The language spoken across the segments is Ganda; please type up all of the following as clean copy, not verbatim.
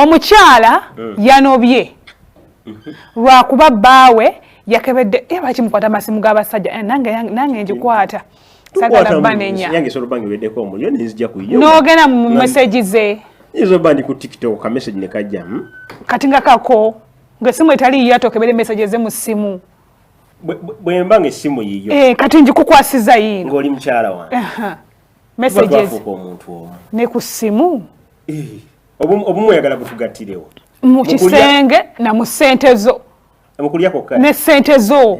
Omukyala yanobye lwakuba bbaawe yakebedde. Lwaki mukwata amasimu g'abasajja? Nange ngikwata, sagala banenya. Yange sobola obba ngeweddeko omuliro nenzija ku yo. N'ogenda mu message ze. Nyinza obba ndi ku TikTok, ka message ne kajja, Kati nga kako ng'essimu etali yiyo, ate okebere message ze mu ssimu. Bwe mba nga essimu yiyo. Kati ngikukwasiza yiino. Ng'oli mukyala wange. Tuba Messages. twafuuka omuntu omu. Ne ku ssimu. Obumu oyagala butugattirewo. Mu kisenge na mu ssente zo. Mukulya kokka. Ne ssente zo.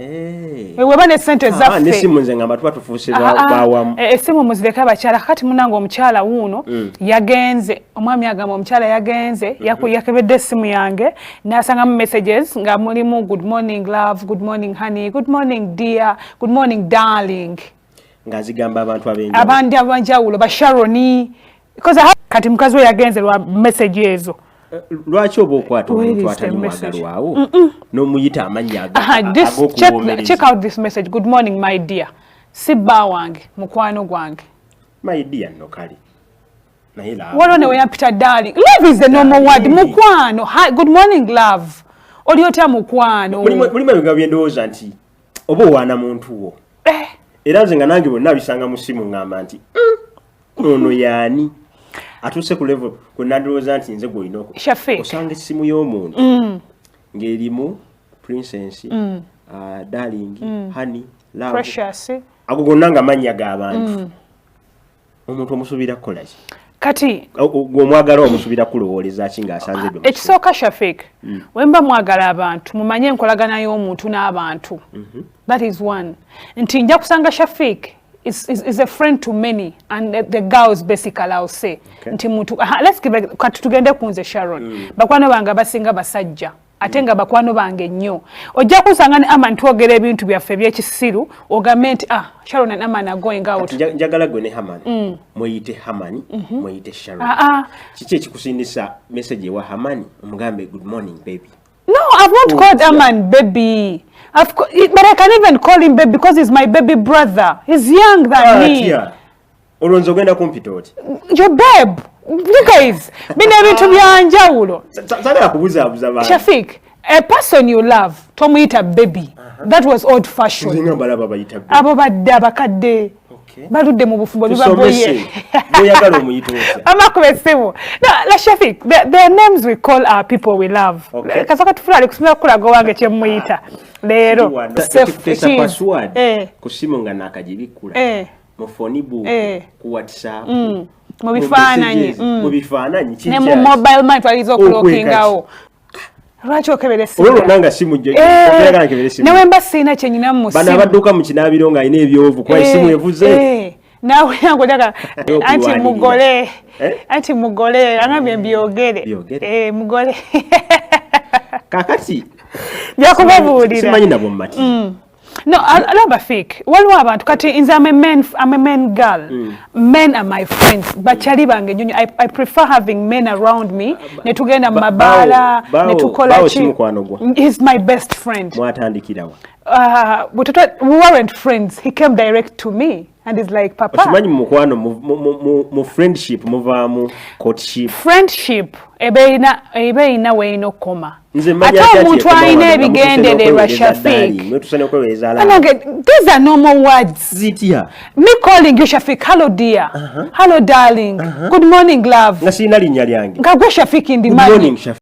Weba ne ssente zaffe. N'essimu nze ngamba tuba tufuuse bawamu. Essimu muzireke abakyala. Kati munange, omukyala wuuno yagenze, omwami agamba omukyala yagenze yakebedde essimu yange n'asangamu messages nga mulimu "Good morning, love," "Good morning, honey," "Good morning, dear," "Good morning, darling." Ng'azigamba abantu ab'enjawulo. Abandi abanjawulo, basharoni, because kati mukazi we yagenze lwa message ezo. Lwaki oba okwata omuntu atali mwagalwawo n'omuyita amannya ag'okuwoomereza? Check out this message: "Good morning, my dear." Si bba wange, mukwano gwange. My dear nno kale, naye love. Waliwo ne weyampita darling. Love is the normal word, mukwano. Hi, "Good morning, love," oli otya, mukwano? Mulimu ebigambo byendowooza nti oba owaana muntu wo. Era nze nga nange bonna abisanga mu ssimu ŋŋamba nti, ono yaani atuuse ku level kwe nandowooza nti nze gw'olina Shafiq. Osanga essimu y'omuntu ng'erimu princess, darling, honey, love. Precious. Ago gonna nga mannya g'abantu. Omuntu omusuubira kukola ki? Kati Gw'omwagala omusuubira kulowooleza ki ng'asanze ebyo mu ssimu? Ekisooka, Shafik, wemba mwagala abantu, mumanye enkolagana y'omuntu n'abantu. That is one, nti nja kusanga Shafik is a friend to many and the girls basically, I'll say. Nti muntu, aha, let's give kati tugende ku nze Sharon. Bakwano bange abasinga basajja, ate nga bakwano bange nnyo. Ojja kusanga ne Aman twogera ebintu byaffe ebyekisiru, ogambe nti, "Ah, Sharon and Aman are going out." Kati njagala gwe ne Haman mweyite Haman, mweyite Sharon. Ah, ah. Kiki ekikusindisa message ewa Haman omugambe, "Good morning, baby"? No, I've not Oh, called yeah. Aman baby. But I can even call him baby because he's my baby brother. He's young than me. Atya? Olwo nze ogenda kumpita oti? Your babe. You guys, bino ebintu bya njawulo. Sagala kubuzaabuza bantu. Shafiq, a person you love, tomuyita baby. That was old fashion. Nze nga mbalaba bayita baby. Abo badde abakadde. Baludde mu bufumbo bibaboye. Tusomese, bw'oyagala omuyita otya? Amakuba essimu. No, la Shafiq, there are names we call our people we love. Kasooka tufulale kusomera kukulaga owange kye muyita. Leero. Kuteesa Cheese. password ku simu nga naakagibikkula, mu phone book, ku WhatsApp, Mu bifaananyi. Messages, mu bifaananyi. Ne mu mobile money twaliza okulookingawo. Lwaki okebera essimu? Olwo lwonna nga simu oyagala nkebere essimu. Ne wemba siina kye nyina mu Bano ssimu. abadduka mu kinaabiro ng'alina ebyovu kuba essimu evuze. Naawe yangu ojaga anti Okulwanirira. mugole. Eh? Anti mugole angambye mbyogere. Byogere. Mugole. Kakati Nja kubabuulira. Simanyi nabo mumati. No, alaba fake. Waliwo abantu, kati nze I'm a man girl. Men are my friends. Bakyali bange nnyo. I prefer having men around me. Ne tugenda mu mabaala, ne tukola Bawo ki. Si mukwano gwo? He's my best friend. Mwatandikirawa? We weren't friends. He came direct to me and he's like, "Papa." Okimanyi mu mukwano, mu friendship muvaamu courtship. Friendship eba erina weerina okukoma. Nze manya Ate atya omuntu nti alina ekoma wano nga ebigendererwa, mutuuse n'okwewereza Shafiq. ddaali, mwetuuse n'okwewereza love. Anange, these are normal words. Zitya? Me calling you Shafiq, "Hello dear, hello darling, good morning, love." Nga sirina linnya lyange. Nga gwe Shafiq Good ndimanyi. morning, Shafiq.